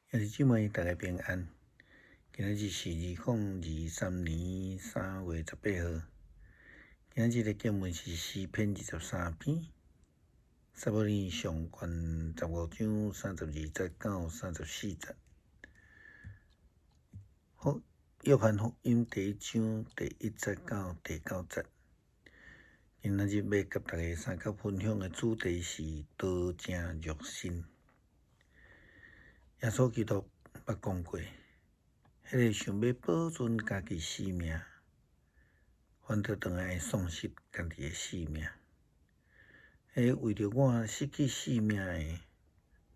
兄弟姊妹，大家平安。今仔日是2023年3月18號。今仔日的經文是詩篇23篇，撒母耳上卷15章32節到34節。好，約翰福音第一章第一節到第九節。今仔日欲佮大家相佮分享的主題是刀正肉身。耶穌基督捌講過，彼个想欲保存家己性命，反倒轉來會喪失家己的性命；彼个為著我失去性命的，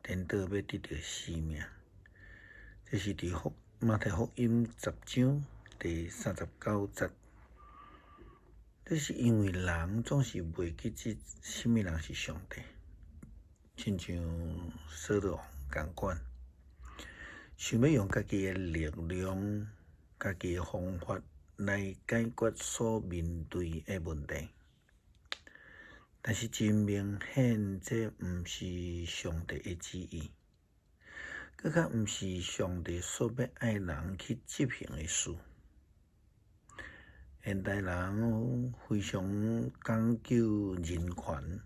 顛倒欲得著生命。這是佇福馬太福音10章第39節。這是因為人總是袂記得啥物人是上帝，親像掃羅王仝款，想欲用家己的力量、家己的方法來解決所面對的問題。但是真明顯，這毋是上帝的旨意，閣較毋是上帝所欲愛人去執行的事。現代人非常講究人權，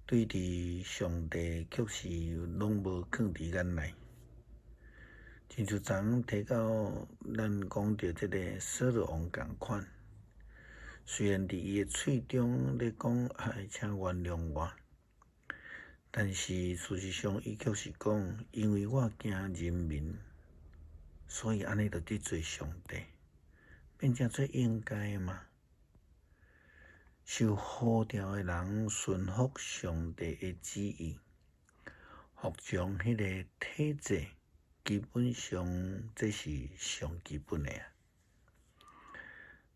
對佇上帝卻是攏無囥佇眼內。親像昨提到咱講著這个掃羅王仝款，雖然佇伊的喙中咧講哎，請原諒我，但是事實上伊卻是講，因為我驚人民，所以按呢就得罪上帝，變成做應該的嗎？受呼召的人順服上帝的旨意，服從彼个體制，基本上這是上基本的啊。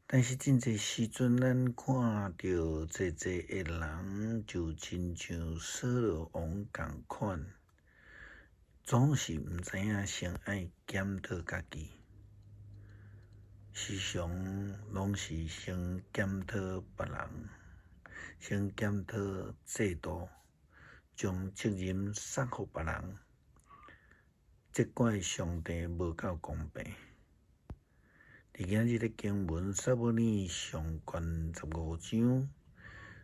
但是真濟時陣，咱看著濟濟的人，就親像掃羅王仝款，總是毋知影先愛檢討家己，時常攏是先檢討別人，先檢討制度，將責任捒予別人，責怪上帝無夠公平。佇今日的經文，撒母耳上卷15章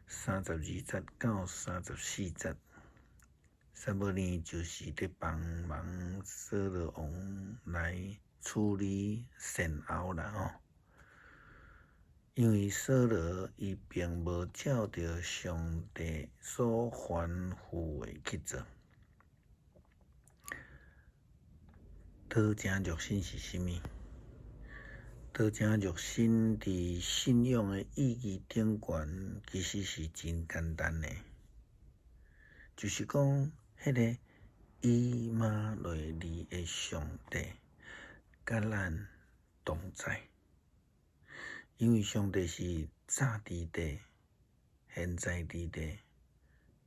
32節到34節，撒母耳就是佇幫忙掃羅王來處理善後啦吼。因為掃羅伊並無照著上帝所吩咐的去做。刀正肉身是啥物？刀正肉身佇信仰的意義頂懸，其實是真簡單的，就是講，彼个以馬內利的上帝佮咱同在，因為上帝是早佇地、現在佇地、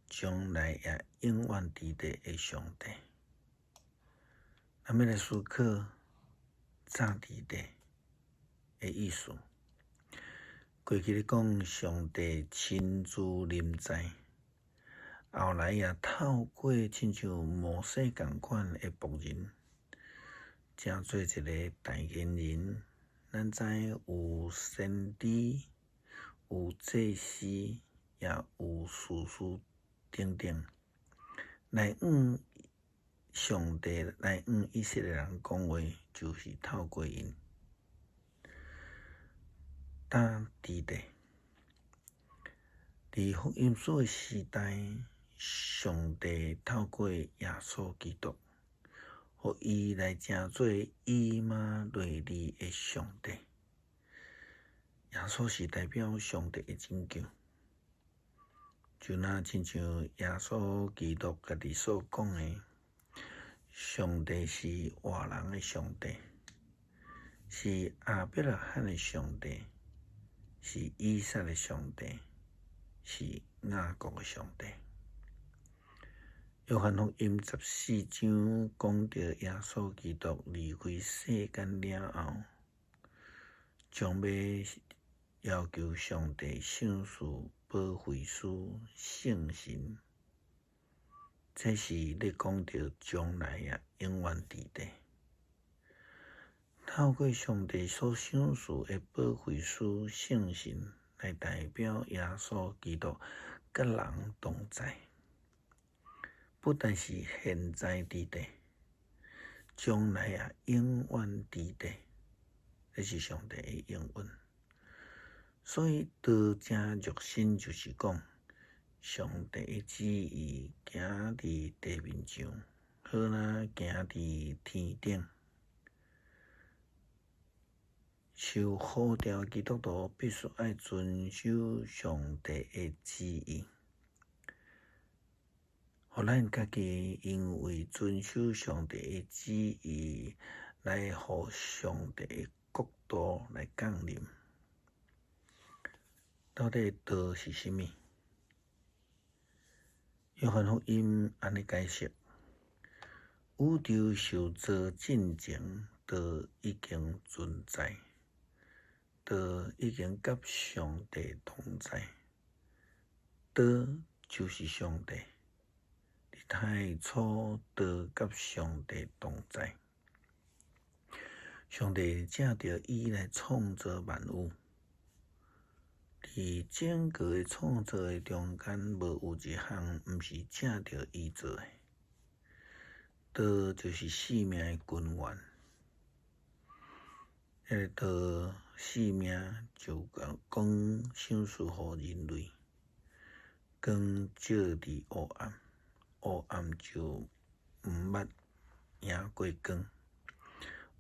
將來也永遠佇地的上帝。咱欲來思考早佇地的意思。過去咧講上帝親自臨在，後來也透過親像摩西仝款的僕人，成做一个代言人。咱知有先知、有祭司，也有士師等等，來向上帝來向以色列人講話，就是透過𪜶。早佇地，佇福音書的時代，上帝透過耶穌基督，予伊來成做以馬內利的上帝。耶穌是代表上帝的拯救，就若親像耶穌基督家己所講的，上帝是活人的上帝，是亞伯拉罕的上帝，是以撒的上帝，是雅各的上帝。約翰福音14章講著耶穌基督離開世間了後，將欲要求上帝賞賜保惠師聖神。這是咧講著將來也永遠佇地。透過上帝所賞賜的保惠師聖神來代表耶穌基督佮人同在，不但是現在佇地，將來也永遠佇地，這是上帝的應允。所以道成肉身就是講，上帝的旨意行佇地面上，好若行佇天頂。受呼召的基督徒必須愛遵守上帝的旨意，予咱家己因為遵守上帝的旨意，來予上帝的國度來降臨。到底道是啥物？約翰福音按呢解釋：宇宙受造進前，道已經存在，道已經佮上帝同在，道就是上帝。佇太初，道佮上帝同在。上帝藉著伊來創造萬有。佇整個的創造的中間，無有一項毋是藉著伊做的。道就是生命的根源。彼个道生命就光賞賜予人類，光照佇黑暗，黑暗就毋捌贏過光。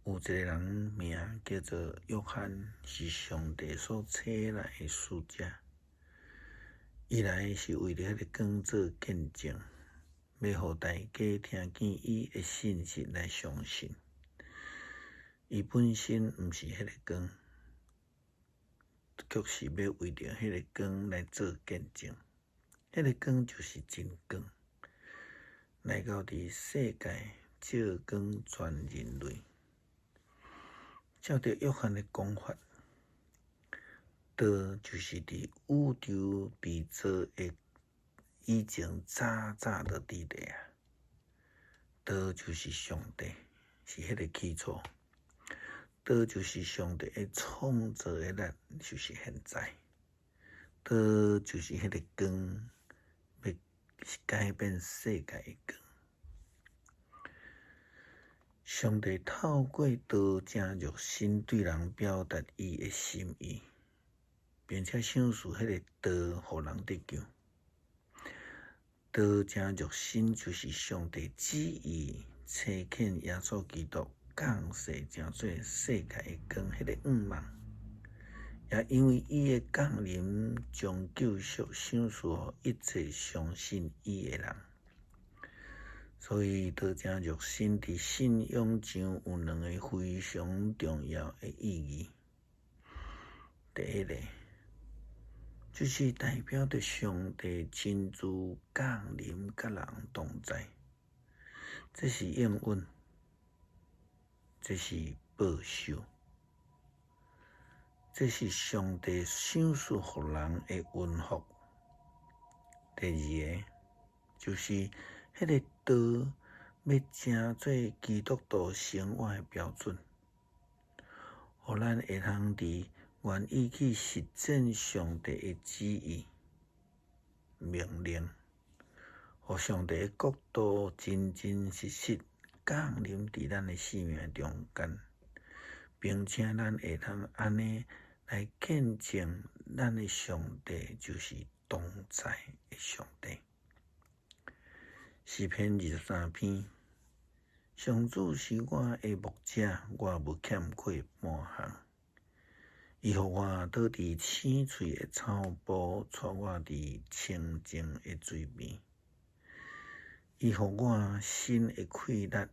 有一個人名叫做約翰，是上帝所差來的使者。伊來是為著彼个光做見證，欲予大家聽見伊的信息來相信。伊本身毋是彼个光，卻是欲為著彼个光來做見證。彼个光就是真光，來到佇世界照光全人類。照著約翰的講法，道就是佇宇宙被造的以前早早就佇咧啊。道就是上帝，是彼个起初。道就是上帝的創造的力，就是現在。道就是彼个光，欲改變世界的光。上帝透過道成肉身對人表達伊的心意，並且賞賜彼個道予人得救。道成肉身就是上帝旨意差遣耶穌基督降世成做世界的光，彼個願望。也因為伊的降臨，將救贖賞賜予一切相信伊的人。所以，道成肉身佇信仰上有兩个非常重要的意義。第一个，就是代表著上帝親自降臨佮人同在，這是應允，這是報仇，這是上帝賞賜予人的恩福。第二个，就是彼个道欲成做基督徒生活的標準，予咱會通佇願意去實踐上帝的旨意、命令，予上帝的國度真真實實降臨佇咱的生命中間，並且咱會通按呢來見證咱的上帝就是同在的上帝。詩篇23篇，上主是我的牧者，我無欠缺半項。伊予我倒佇青翠的草埔，帶我佇清靜的水邊。伊予我心的氣力，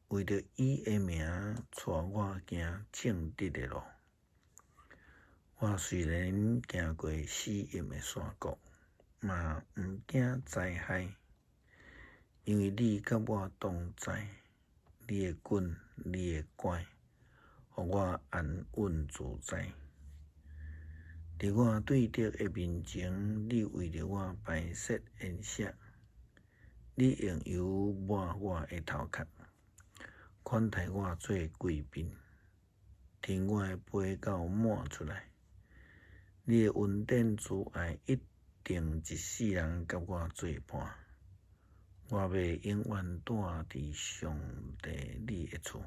為著伊的名，帶我行正直的路。我雖然行過死蔭的山谷，嘛毋驚災害。因為你佮我同在，你的棍，你的拐，予我安穩自在。佇我對敵的面前，你為著我擺設筵席，你用油抹我的頭殼，款待我做貴賓，添我的杯到滿出來。你的恩典慈愛一定一世人佮我做伴，我欲永遠蹛佇上帝你的厝。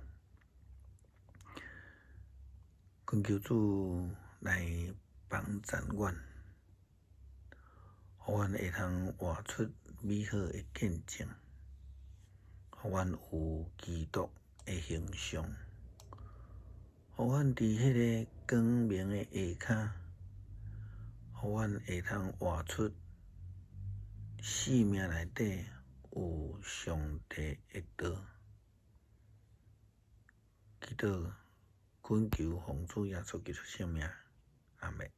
懇求主來幫贊阮，予阮會通活出美好的見證，予阮有基督的形象，予阮佇彼个光明的下跤，予阮會通活出生命內底有上帝的道。祈禱懇求奉主耶穌基督聖名，阿們。